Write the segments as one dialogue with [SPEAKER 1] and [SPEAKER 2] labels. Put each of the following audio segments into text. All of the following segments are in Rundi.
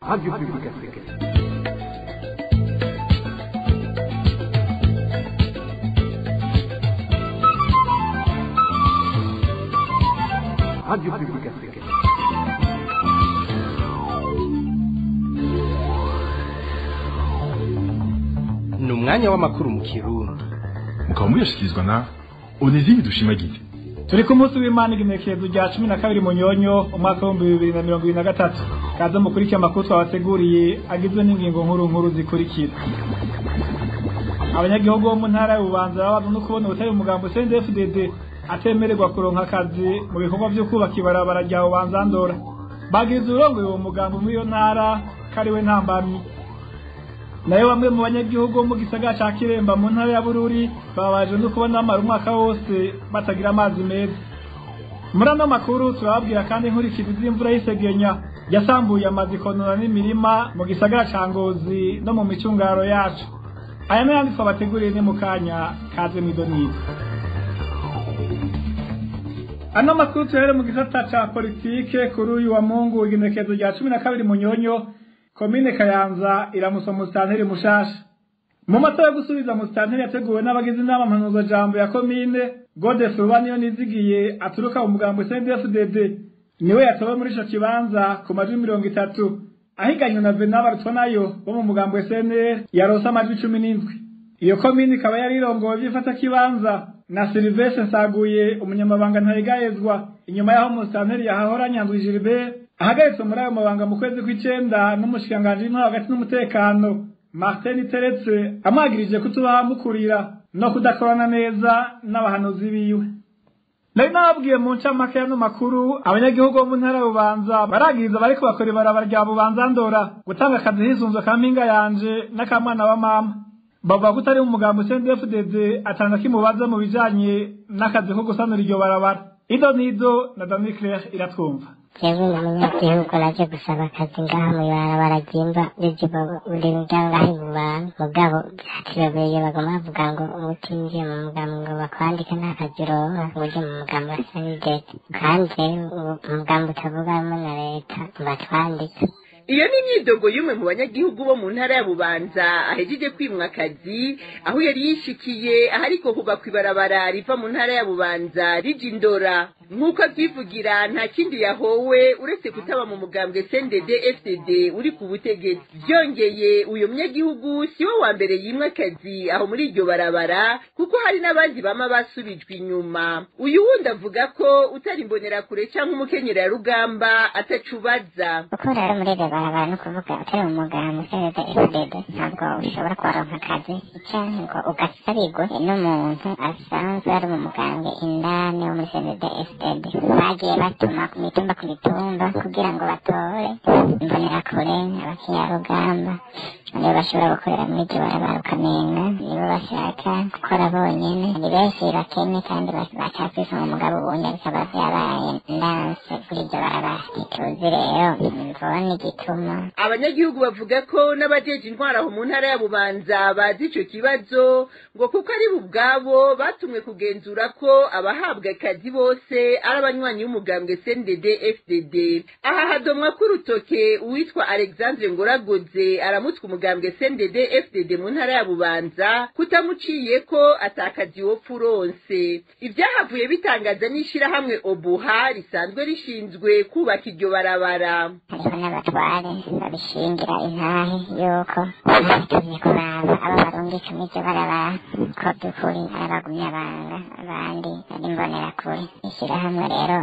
[SPEAKER 1] Radio Publique Africaine. Radio Publique Africaine.
[SPEAKER 2] Ni umwanya w'amakuru mu Kirundi.
[SPEAKER 3] Mukaba muyashyikirizwa na Onesime Dushimagize.
[SPEAKER 4] Turi ku munsi w'Imana, igenekerezo rya 12 Munyonyo, umwaka w'2023. Kaze mukurikire amakuru twabateguriye, agizwe n'ingingo nkuru nkuru zikurikira. Abanyagihugu bo mu ntara y'Ububanza babazwa no kubona ubutari umugambo CNDD-FDD atemererwa kuronka akazi mu bikorwa vyo kubaka ibarabara rya Bubanza Ndora. Bagiriza urongoye uwo mugambo muri iyo ntara kariwe ntambamyi. Nayo bamwe mu banyagihugu bo mu gisagara ca Kiremba mu ntara ya Bururi babajwe no kubona bamara umwaka wose batagira amazi meza. Muri ano makuru turababwira kandi inkurikizi z'imvura y'isegenya yasambuye amazu, ikonona n'imirima mu gisagara ca Ngozi no mu micungaro yacu. Aya n'ayandi twabateguriye ni mu kanya. Kaze mw'idonido. Ano makuru tuhere mu gisata ca politike. Kuri uyu wa Mungu, igenekerezo rya 12 Munyonyo, komine Kayanza iramusa musitanteri mushasha. Mu matora yo gusubiza musitanteri yateguwe n'abagize inama mpanuzajambo ya komine, Godefroid Rubaniyo Nizigiye aturuka mu mugambo CNDD-FDD niwe yatowe muri ico kibanza ku majwi 30, ahiganywe na Venant Barutwanayo bo mu mugambo SNL yaronse amajwi 17. Iyo komine ikaba yari irongowe vy'ifatakibanza na Sylvestre Nsaguye, umunyamabanga ntayegayezwa, inyuma y'aho musitanteri yahahora Nyandwi Gilbert ahagaritswe muri ayo mabanga mu kwezi kw'icenda n'umushikiranganji w'intwaro hagati n'umutekano Martin Teretse, amwagirije kutubaha mukurira no kudakorana neza n'abahanuzi biwe. Nari nababwiye mu ncamake y'ano makuru, abanyagihugu bo mu ntara ya Bubanza baragiriza bariko bakora ibarabara rya Bubanza Ndora gutanga akazi hisunzwe ka mpinga yanje n'akamwana wa mama. Bavuga ko utari mu mugambo CNDD-FDD atanga kimubaza mu bijanye n'akazi ko gusanura iryo barabara. Ido nido na Dani Claire Iratwumva.
[SPEAKER 5] Jewe na munyagihugu naje gusaba akazi ngaha mw'ibarabara ryimba rinja ngaha ibubanza, mugabo vyatuyobeye. Baguma bavuga ngo utinjiye mu mugambo ngo bakwandike nta kazi uronka, ngo uje mu mugambo wa SNDD, kandi rero umugambo utavugamwo na leta batwandika.
[SPEAKER 6] Iyo ni imyidogo y'umwe mu banyagihugu bo mu ntara ya Bubanza ahejeje kwimwa akazi aho yari yishikiye ahariko kubakwa ibarabara riva mu ntara ya Bubanza rija Indora. Nk'uko avyivugira, nta kindi yahowe uretse kutaba mu mugambwe CNDD FDD uri ku butegetsi. Byongeye, uyu munyagihugu si we wa mbere yimwa akazi aho muri iryo barabara, kuko hari n'abandi bama basubijwe inyuma. Uyu wundi avuga ko utari imbonerakure canke umukenyerarugamba atacubaza.
[SPEAKER 5] Uko rero muri iryo barabara, no kuvuga utari mu mugambi CNDD FDD ntabwo ushobora kuharonka akazi, canke ngo ugasabirwe n'umuntu asanzwe ari mu mugambwe indani wo muri CNDD FDD. Bagiye batuma ku mitumba ku mitumba kugira ngo batore imbonerakure, abakenyarugamba, nibo bashobora gukorera muri iryo barabara, ukamenga nibo bashaka gukora bonyene. Ni benshi bakene kandi bacafise mu mugabo ubundi bikaba vyabaye ndanse kuri iryo barabara. Ntituzi rero imvone igituma.
[SPEAKER 6] Abanyagihugu bavuga ko n'abajeje intwaro aho mu ntara ya Bubanza bazi ico kibazo, ngo kuko ari bo ubwabo batumwe kugenzura ko abahabwa akazi bose ari abanywanyi b'umugambwe CNDD FDD. Aha hadomwa ko urutoke uwitwa Alexandre Ngoragoze aramutswa umugambwe CNDD FDD mu ntara ya Bubanza, kutamuciye ko atakazi wopfa uronse. Ivyahavuye bitangaza n'ishirahamwe Obuha risanzwe rishinzwe kubaka iryo barabara.
[SPEAKER 5] Hariho n'abatware babishingira intahe yuko batumye kuraba abo barungika mw'iryo barabara ko by'ukuri ari abagumyabanga, abandi ari imbonerakure. Ishirahamwe rero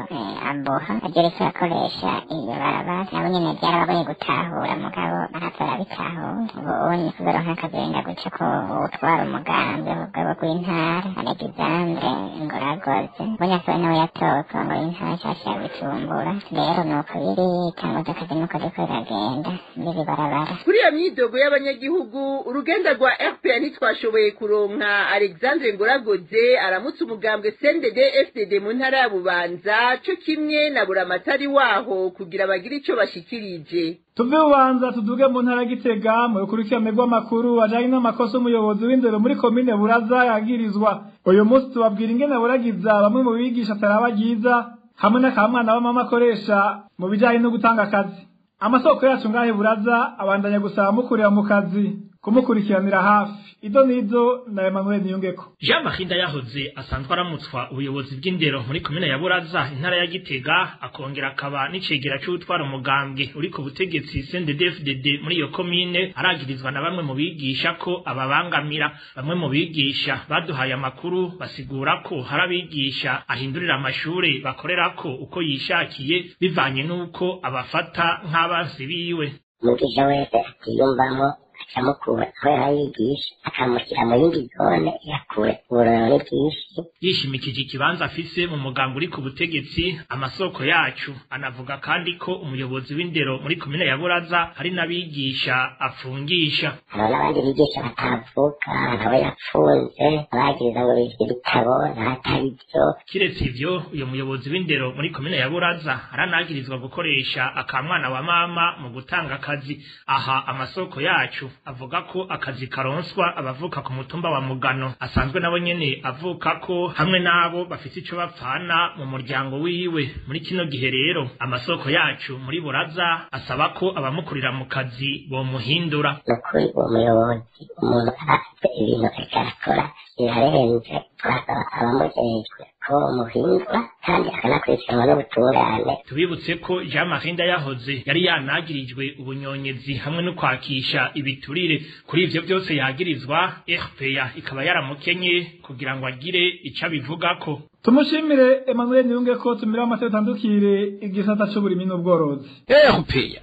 [SPEAKER 5] Abuha naryo riko rakoresha iryo barabara, nabo nyene vyarabagoye gutahura, mugabo barahava barabitahura. Ubu unye kuzoronka akazi wenda guca ko utwara umugambi mu rwego rw'intara, Alexandre Ngoragoze Munyakuri, nawe yatowe kurongora intara nshasha ya Bujumbura. Rero nuko biri, itangazo akazi nuko riko riragenda muri iri barabara.
[SPEAKER 6] Kuri iyo myidogo y'abanyagihugu, urugenda rwa RPA ntitwashoboye kuronka Alexandre Ngoragoze aramutse umugambwe CNDD FDD mu ntara ya Bubanza, co kimwe na buramatari waho, kugira bagire ico bashikirije.
[SPEAKER 4] Tuve Bubanza tuduge mu ntara ya Gitega mu rukurikirane rw'amakuru ajanye n'amakosa umuyobozi w'indero muri komine Buraza yagirizwa. Uyu munsi tubabwira ingene buragiza bamwe mu bigisha ataraba ryiza, hamwe n'akamwana wa mama akoresha mu bijanye no gutanga akazi. Amasoko yacu ngahe Buraza abandanya gusaba mukurira mu kazi kumukurikiranira hafi. Ido nizo na Emmanuel Niyongeko.
[SPEAKER 7] Jean Marie Ndayahoze asanzwe aramutswa ubuyobozi bw'indero muri komine ya Buraza, intara ya Gitega, akongera akaba n'icegera c'utwara umugambwe uri ku butegetsi CNDD-FDD muri iyo komine, aragirizwa na bamwe mu bigisha ko ababangamira. Bamwe mu bigisha baduhaye amakuru basigura ko hari abigisha ahindurira amashure bakorerako uko yishakiye bivanye n'uko abafata nk'abansi biwe.
[SPEAKER 5] Umwigisha wese atiyumvamo acamukura aho yarayigisha akamushyira mu yindi zone ya kure, uburorero ni bwinshi.
[SPEAKER 7] Yishimikije ikibanza afise mu mugambi uri ku butegetsi, amasoko yacu anavuga kandi ko umuyobozi w'indero muri komine ya Buraza hari n'abigisha afungisha.
[SPEAKER 5] Hari n'abandi bigisha batavuka nabo yapfunze, abagiriza ngo bivye ibitabo n'ahatari vyo.
[SPEAKER 7] Kiretse ivyo, uyo muyobozi w'indero muri komine ya Buraza aranagirizwa gukoresha akamwana wa mama mu gutanga akazi. Aha amasoko yacu avuga ko akazi karonswa abavuka ku mutumba wa Mugano asanzwe nabo nyene avuka ko hamwe nabo bafise ico bapfana mu muryango wiwe. Muri kino gihe rero amasoko yacu muri Buraza asaba ko abamukurira mu kazi bomuhindura.
[SPEAKER 5] Nukuri uwo muyobozi umuntu afite ibintu ariko arakora birarenze, twasaba abamujejwe ko bomuhindura kandi akanakurikiranwa n'ubutungane.
[SPEAKER 7] Tubibutse ko Jean Marie Ndayahoze yari yanagirijwe ubunyonyezi hamwe no kwakisha ibiturire. Kuri ivyo byose yagirizwa, RPA ikaba yaramukenye kugira ngo agire ico abivugako.
[SPEAKER 4] Tumushimire Emmanuel Niyunge ko tumira amateka tandukire igisata c'uburimyi n'ubworozi.
[SPEAKER 2] RPA.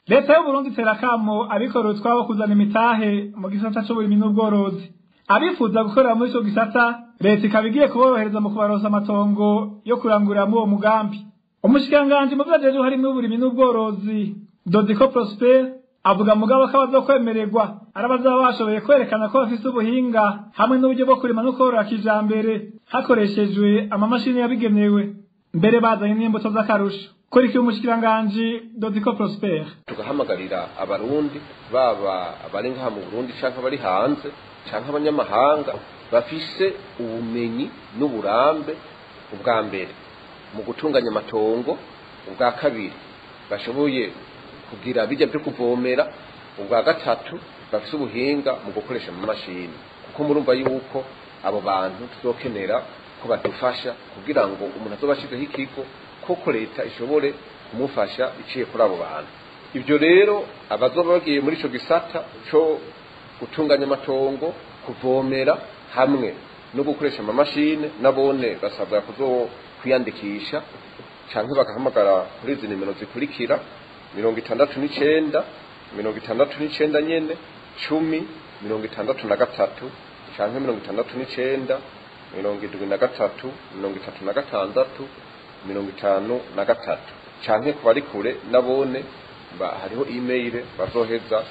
[SPEAKER 4] Leta y'u Burundi itera akamo abikorera utwabo kuzana imitahe mu gisata c'uburimyi n'ubworozi. Abifuza gukorera muri ico gisata, leta ikaba igiye kuborohereza mu kubaronsa amatongo yo kuranguriramo uwo mugambi. Umushikiranganji mu vyo harimwo uburimyi n'ubworozi, Dodiko Prosper, avuga mugabo ko abazokwemererwa ari abazaba bashoboye kwerekana ko bafise ubuhinga hamwe n'uburyo bwo kurima no korora kijambere hakoreshejwe amamashini yabigenewe, mbere bazanye n'imbuto z'akarusho. Kurikiye umushikiranganji Dodiko Prosper.
[SPEAKER 8] Tugahamagarira abarundi, baba abari ngaha mu Burundi canke abari hanze canke abanyamahanga bafise ubumenyi n'uburambe, ubwa mbere mu gutunganya amatongo, ubwa kabiri bashoboye kugira bijya byo kuvomera, ubwa gatatu bafise ubuhinga mu gukoresha amamashini, kuko murumva yuko abo bantu tuzokenera ko badufasha kugira ngo umuntu azoba ashizeho ikigo koko leta ishobore kumufasha iciye kuri abo bantu. Ibyo rero abazoba bagiye muri ico gisata co gutunganya amatongo, kuvomera hamwe no gukoresha amamashini, nabone basabwa kuzokwiyandikisha canke bagahamagara kuri izi nimero zikurikira: 69 69 nyene 10 63 canke 69 73 36 53 canke ku bari kure nabone hariho email bazoheza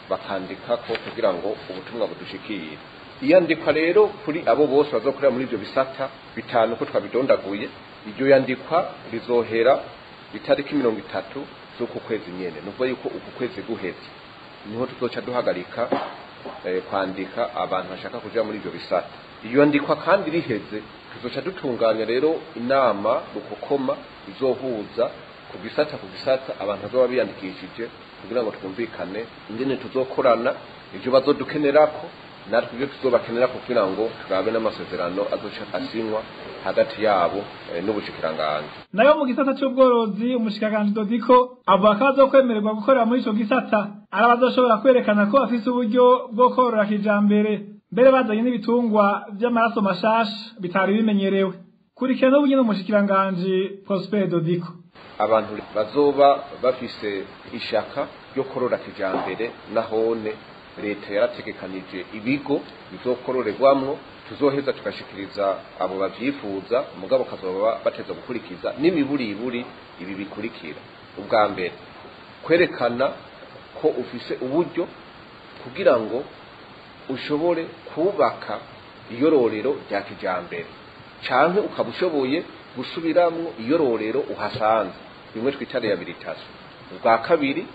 [SPEAKER 8] bakandikako kugira ngo ubutumwa budushikire. Iyandikwa rero kuri abo bose bazokorera muri ivyo bisata bitanu ko twabidondaguye, iryo yandikwa rizohera itariki 30 z'uku kwezi nyene. Nukuvuga yuko uku kwezi guheze niho tuzoca duhagarika kwandika abantu bashaka kuja muri ivyo bisata. Iyo ndikwa kandi riheze tuzoca dutunganya rero inama rukokoma izohuza ku gisata ku gisata abantu bazoba biyandikishije kugira ngo twumvikane ingene tuzokorana, ivyo bazodukenerako natwe ibyo tuzobakenerako, kugira ngo turabe n'amasezerano azoca asinywa hagati yabo n'ubushikiranganji.
[SPEAKER 4] Nayo mu gisata c'ubworozi, umushikiranganji Dodiko avuga ko abazokwemererwa gukorera muri ico gisata ari abazoshobora kwerekana ko bafise uburyo bwo korora kijambere, mbere bazanye n'ibitungwa vy'amaraso mashasha bitari bimenyerewe. Kurikira n'ubu nyene umushikiranganji Prosper Dodiko.
[SPEAKER 8] Abantu bazoba bafise ishaka ryo korora kijambere, nahone leta yarategekanije ibigo bizokororerwamwo, tuzoheza tugashikiriza abo bavyifuza, mugabo kazoba bateza gukurikiza n'imiburiburi ibi bikurikira. Ubwa mbere, kwerekana ko ufise uburyo kugira ngo ushobore kubaka iyororero rya kijambere, canke ukaba ushoboye gusubiramwo iyororero uhasanze, bimwe twita rehabilitation. Ubwa kabiri,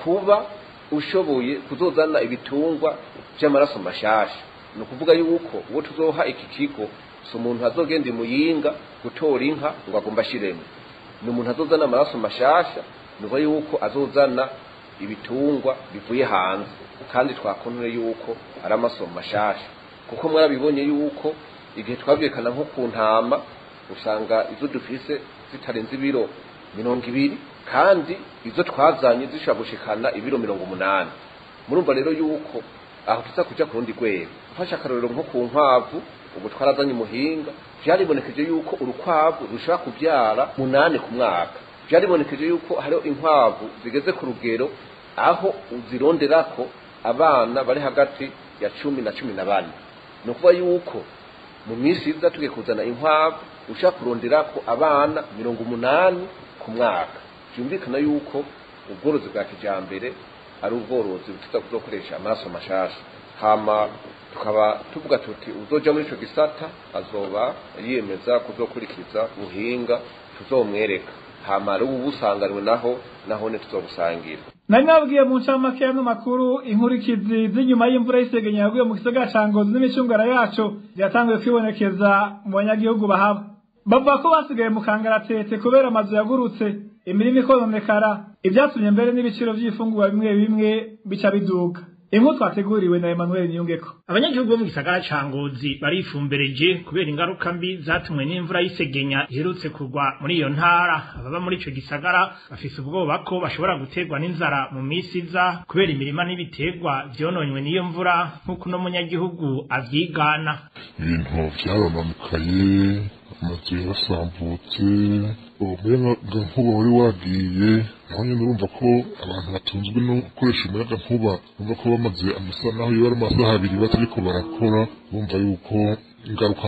[SPEAKER 8] kuba ushoboye kuzozana ibitungwa vy'amaraso mashasha. Ni ukuvuga yuko uwo tuzoha iki kigo si umuntu azogenda imuyinga gutora inka ngo agomba ashiremo. Ni umuntu azozana amaraso mashasha, nuko yuko azozana ibitungwa bivuye hanze, kandi twakonure yuko ari amaso mashasha, kuko mwarabibonye yuko igihe twabyekana nko ku ntama usanga izo dufise zitarenze ibiro 20, kandi izo twazanye zishobora gushikana ibiro 80. Murumva rero yuko aho tuza kuja ku rundi rwego. Ufashe akarorero nko ku nkwavu, ubu twarazanye umuhinga, vyaribonekeje yuko urukwavu rushobora kuvyara 8 ku mwaka. Vyaribonekeje yuko hariho inkwavu zigeze ku rugero aho uzironderako abana bari hagati ya 10 na 14. Ni ukuvuga yuko mu minsi iza tugiye kuzana inkwavu ushaka kuronderako abana 80 ku mwaka. Vyumvikana yuko ubworozi bwa kijambere ari ubworozi buteza kuzokoresha amaraso mashasha. Hama tukaba tuvuga tuti uzoja muri ico gisata azoba yiyemeza kuzokurikiza ubuhinga tuzomwereka, hama ari ubusanganwe naho ne tuzobusangira.
[SPEAKER 4] Nari nabwiye mu ncamake y'ano makuru inkurikizi z'inyuma y'imvura y'isegenya yaguye mu gisagara ca Ngozi n'imicungara yaco yatanguye kwibonekeza mu banyagihugu bahaba. Bavuga ko basigaye mu kangaratete kubera amazu yagurutse, imirima ikononekara, ivyatumye mbere n'ibiciro vy'ifungurwa bimwe bimwe bica biduka. Inkuru twateguriwe na Emmanuel Niyungeko.
[SPEAKER 7] Abanyagihugu bo mu gisagara ca Ngozi barifumbereje kubera ingaruka mbi zatumwe n'imvura y'isegenya iherutse kugwa muri iyo ntara. Ababa muri ico gisagara bafise ubwoba ko bashobora guterwa n'inzara mu misi iza kubera imirima n'ibiterwa vyononywe n'iyo mvura, nk'uko uno munyagihugu avyigana.
[SPEAKER 9] Ibintu vyarononekaye, amazu yarasambutse, umuyagankuba wari wagiye. Naho nyene urumva ko abantu batunzwe no gukoresha umuyagankuba, urumva ko bamaze amasaha, naho iyo ari amasaha abiri batariko barakora, urumva yuko ingaruka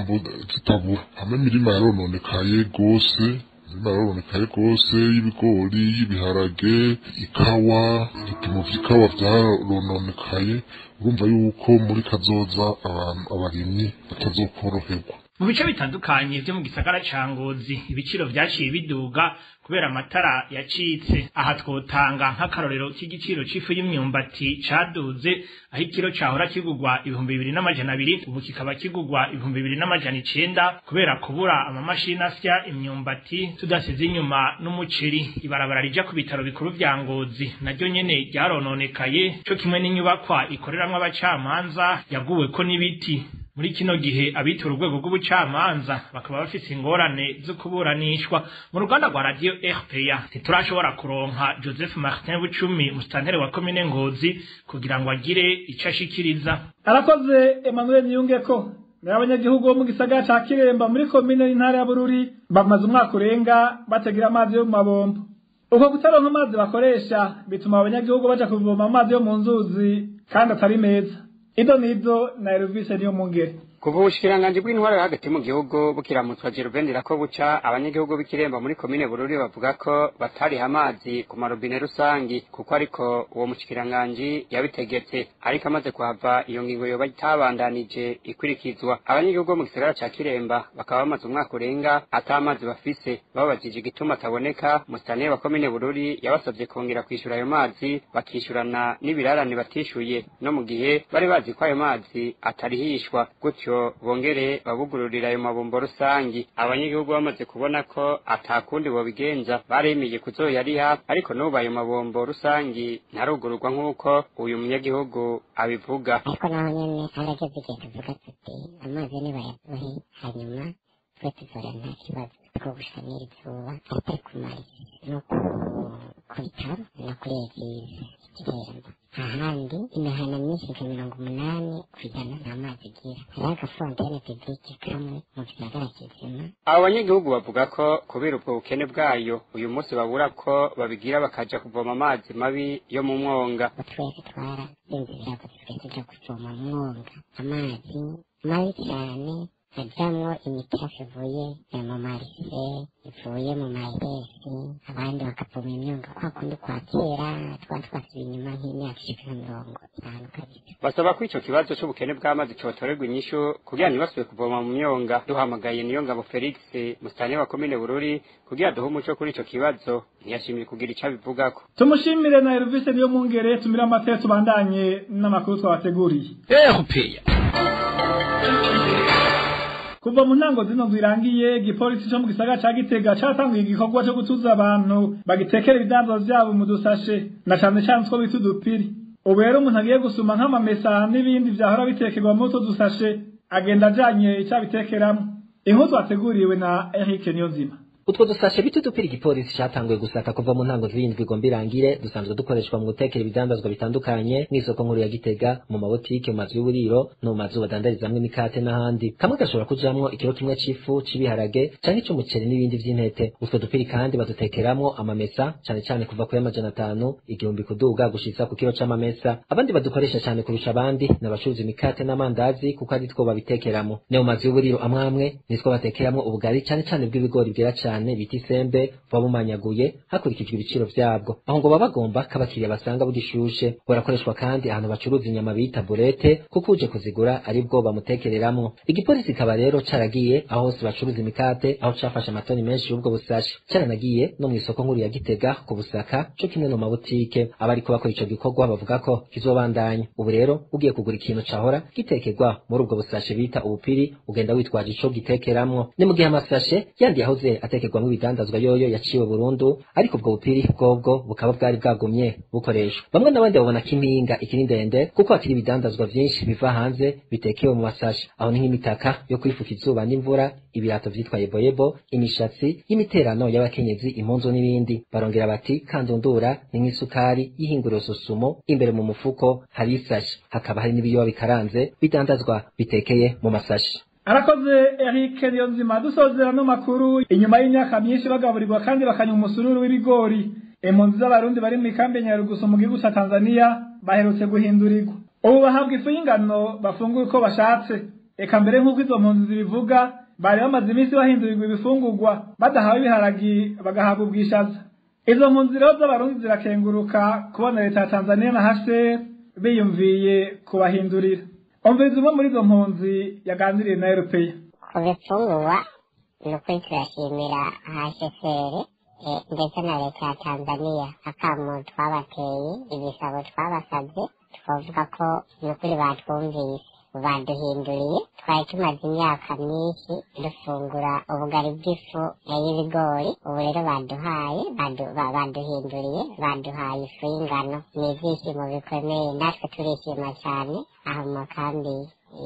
[SPEAKER 9] zitabura. Hamwe imirima yarononekaye gose, imirima yarononekaye gose, y'ibigori, y'ibiharage, ikawa, ibipimo vy'ikawa vyarononekaye. Urumva yuko muri kazoza abantu abarimyi batazokoroherwa.
[SPEAKER 7] Mu bice bitandukanye vyo mu gisagara ca Ngozi ibiciro vyaciye biduga kubera amatara yacitse. Aha twotanga nk'akarorero k'igiciro c'ifu y'imyumbati caduze, aho ikiro cahora kigugwa 2200 ubu kikaba kigugwa 2900 kubera kubura amamashini asya imyumbati. Tudasize inyuma n'umuceri, ibarabara rija ku bitaro bikuru vya Ngozi naryo nyene ryarononekaye, co kimwe n'inyubakwa ikoreramwo abacamanza yaguweko n'ibiti. Muri kino gihe abitura urwego rw'ubucamanza bakaba bafise ingorane zo kuburanishwa. Mu ruganda rwa Radio RPA ntiturashobora kuronka Joseph Martin Bucumi, musitanteri wa komine Ngozi, kugira ngo agire ico ashikiriza.
[SPEAKER 4] Arakoze Emmanuel Niyungeko. Nayo abanyagihugu bo mu gisagara ca Kiremba muri komine y'intara ya Bururi bamaze umwaka urenga bategera amazi yo mu mabombo. Uko kutaronka amazi bakoresha bituma abanyagihugu baja kuvoma amazi yo mu nzuzi kandi atari meza. Ido nido na Elvis niyo mungere.
[SPEAKER 10] Kuva ubushikiranganji bw'intwaro hagati mu gihugu bukiramutswa Gervain Ndirakobuca, abanyagihugu b'Ikiremba muri komine Bururi bavuga ko batariha amazi ku marobine rusangi, kuko ariko uwo mushikiranganji yabitegetse, ariko amaze kuhava iyo ngingo yoba itabandanije ikurikizwa. Abanyagihugu mu gisagara ca Kiremba bakaba bamaze umwaka urenga ata amazi bafise. Babajije igituma ataboneka, musitanteri wa komine Bururi yabasavye kongera kwishura ayo mazi, bakishurana n'ibirarane batishuye, no mu gihe bari bazi ko ayo mazi atarihishwa, gutyo bongere babugururira ayo mabombo rusangi. Abanyagihugu bamaze kubona ko atakundi bobigenza, baremeye kuzoyariha, ariko n'ubu ayo mabombo rusangi ntarugururwa nk'uko uyu munyagihugu abivuga.
[SPEAKER 5] Ariko naho nyene harageze igihe tuvuga tuti amazi nibayaduhe, hanyuma twe tuzora nta kibazo, twogusha n'izuba atari kumarisa no ku bitaro no kuri eglise Ikiremba. Ahandi imihana myinshi nka 80% nta mazi igira. Hariho agafontene publike kamwe mu gisagara kizima.
[SPEAKER 10] Abo banyagihugu bavuga ko kubera ubwo bukene bwayo uyu munsi babura ko babigira bakaja kuvoma amazi mabi yo mu mwonga.
[SPEAKER 5] Twese twarazinze ibirago dusigaye tuja kuvoma mu mwonga amazi mabi cane, hajamwo imitafu ivuye mu marise, ivuye mu maheresi, abandi bakavoma imyonga kwa kundi kwa kera twaba twasubiye inyuma nk'imyaka ishika nka 50 kabisa.
[SPEAKER 10] Basaba ko ico kibazo c'ubukene bw'amazi cotorerwa inyishu kugira ntibasubire kuvoma mu myonga. Duhamagaye Niyongabo Felix, musitanteri wa komine Bururi, kugira duhe umuco kuri ico kibazo, ntiyashimye kugira ico abivugako.
[SPEAKER 4] Tumushimire na Elvis niyo mungere. Tumire amateka tubandanye n'amakuru twabateguriye.
[SPEAKER 2] RPA.
[SPEAKER 4] Kuva mu ntango zino nzu irangiye, igipolisi co mu gisagara ca Gitega catanguye igikorwa co gutuza abantu bagitekera ibidandazwa vyabo mu dusashe, na cane cane utwo bita udupiri. Ubu rero umuntu agiye gusuma nk'amamesa n'ibindi vyahora bitekerwa muri utwo dusashe, agenda ajanye ico abitekeramwo. Inkuru twateguriwe na Eric Niyonzima.
[SPEAKER 11] Utwo dusashe bita udupira igipolisi catanguye gusaka kuva mu ntango z'indwi igomba irangire, dusanzwe dukoreshwa mu gutekera ibidandazwa bitandukanye mw'isoko nkuru ya Gitega, mu mabotike, mu mazu y'uburiro no mu mazu badandarizamwo imikate n'ahandi. Kamwe gashobora kujamwo ikiro kimwe c'ifu c'ibiharage canke c'umuceri n'ibindi vy'intete. Utwo dupiri kandi badutekeramwo amamesa, cane cane kuva kuri 500 1000 kuduga gushitsa ku kiro c'amamesa. Abandi badukoresha cane kurusha abandi ni abacuruza imikate n'amandazi, kuko ari two babitekeramo. No mu mazu y'uburiro amwamwe nitwo batekeramwo ubugari, cane cane bw'ibigori bwera cane bita isembe, buba bumanyaguye hakurikijwe ibiciro vyabwo. Aho ngo baba bagomba ko abakiriya basanga bugishushe. Burakoreshwa kandi ahantu bacuruza inyama bita burete, kuko uje kuzigura aribwo bamutekereramwo. Igipolisi kikaba rero caragiye aho hose bacuruza imikate, aho cafashe amatoni menshi y'ubwo busashi. Caranagiye no mw'isoko nkuru ya Gitega ku Busaka, co kimwe no mu mabutike. Abariko bakora ico gikorwa bavuga ko kizobandanya. Ubu rero ugiye kugura ikintu cahora gitekerwa muri ubwo busashe bita ubupiri, ugenda witwaje ico gitekeramwo. Ni mu gihe amasashe yandi yahoze atekerwamwo ibidandazwa yoyo yaciwe burundu, ariko ubwo bupiri bwobwo bukaba bwari bwagumye bukoreshwa. Bamwe n'abandi babona ko impinga ikiri ndende, kuko hakiri ibidandazwa vyinshi biva hanze bitekewe mu masashe. Aho ni nk'imitaka yo kwifuka izuba n'imvura, ibirato vyitwa yeboyebo, imishatsi y'imiterano y'abakenyezi, impunzu n'ibindi. Barongera bati kandundura ni nk'isukari y'ihinguriro Sosumo, imbere mu mufuko hari isashe. Hakaba hari n'ibiyoba bikaranze bidandazwa bitekeye mu masashe.
[SPEAKER 4] Arakoze Eric Niyonzima. Dusozera no makuru, inyuma y'imyaka myinshi bagaburirwa kandi bakanywa umusururu w'ibigori, impunzi z'abarundi bari mu ikambi Nyarugusu mu gihugu ca Tanzania baherutse guhindurirwa. Ubu bahabwa ifu y'ingano bafungura uko bashatse. Eka mbere nk'uko izo mpunzi zibivuga, bari bamaze iminsi bahindurirwa ibifungurwa, badahawe ibiharagi bagahabwa ubwishaza. Izo mpunzi rero z'abarundi zirakenguruka kubona leta ya Tanzania na HCR biyumviye kubahindurira. Umviriza umwe muri izo mpunzi yaganiriye na Europeya.
[SPEAKER 5] Ku bifungurwa ni ukuri turashimira HCR ndetse na leta ya Tanzania akamo twabateye, ibisabo twabasabye, twavuga ko ni ukuri batwumvise, baduhinduriye. Twari tumaze imyaka myinshi dufungura ubugari bw'ifu y'ibigori, ubu rero baduhaye baduhinduriye, baduhaye ifu y'ingano. Ni ibyishimo bikomeye, natwe turishima cyane aho mu makambi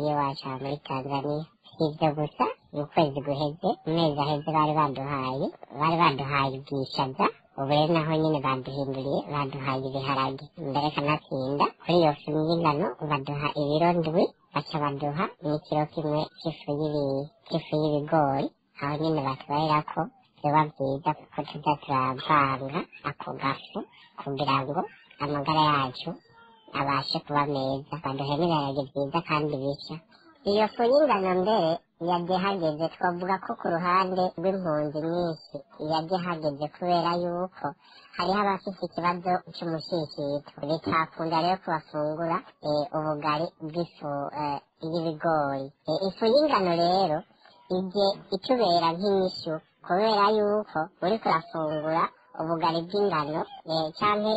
[SPEAKER 5] y'iwacu aha muri Tanzania. Si ibyo gusa, mu kwezi guheze, mu mezi aheze bari baduhaye ubwishaza, ubu rero naho nyine baduhinduriye, baduhaye ibiharage. Mbere kanatsinda kuri iyo fu y'ingano baduha ibiro 7, baca baduha n'ikiro kimwe c'ifu y'ibigori. Aho nyine batubarira ko vyoba vyiza ko tuza turavanga ako gafu kugira ngo amagara yacu abashe kuba meza. Baduhe n'ibiharage vyiza kandi bisha. Iyo fu y'ingano mbere yagiye hageze, twavuga ko ku ruhande rw'impunzi nyinshi yagiye hageze, kubera yuko hariho abafise ikibazo c'umushishito, bitakunda rero ko bafungura ubugari bw'ifu y'ibigori. Ifu y'ingano rero ije itubera nk'inyishu, kubera yuko uriko urafungura ubugari bw'ingano canke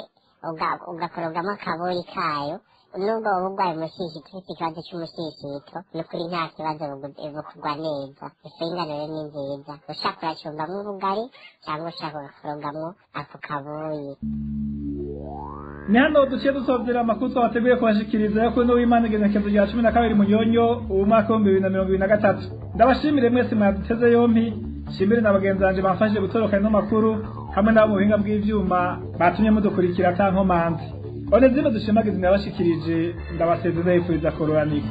[SPEAKER 5] ugakorogamo akaboyi kayo, nubwo woba urwaye umushishito, ufite ikibazo c'umushishito, ni ukuri nta kibazo, bukugwa neza. Ifu y'ingano rero ni nziza, ushaka uracumbamwo ubugari cyangwa ushaka ugakorogamo ako kaboyi.
[SPEAKER 4] Ni hano duciye dusozera amakuru twabateguye kubashikiriza yo kuri Uwimana igenekerezo rya 12 Munyonyo uwu mwaka wa 2023. Ndabashimire mwese mwaduteze yompi, shimire na bagenzi banje bamfashije gutoroka ino makuru, hamwe n'abo mu buhinga bw'ivyuma batumye mudukurikira ata nkomanzi. Onezime dushimagize ndabashikirije, ndabasezeye yifuriza kororanirwa.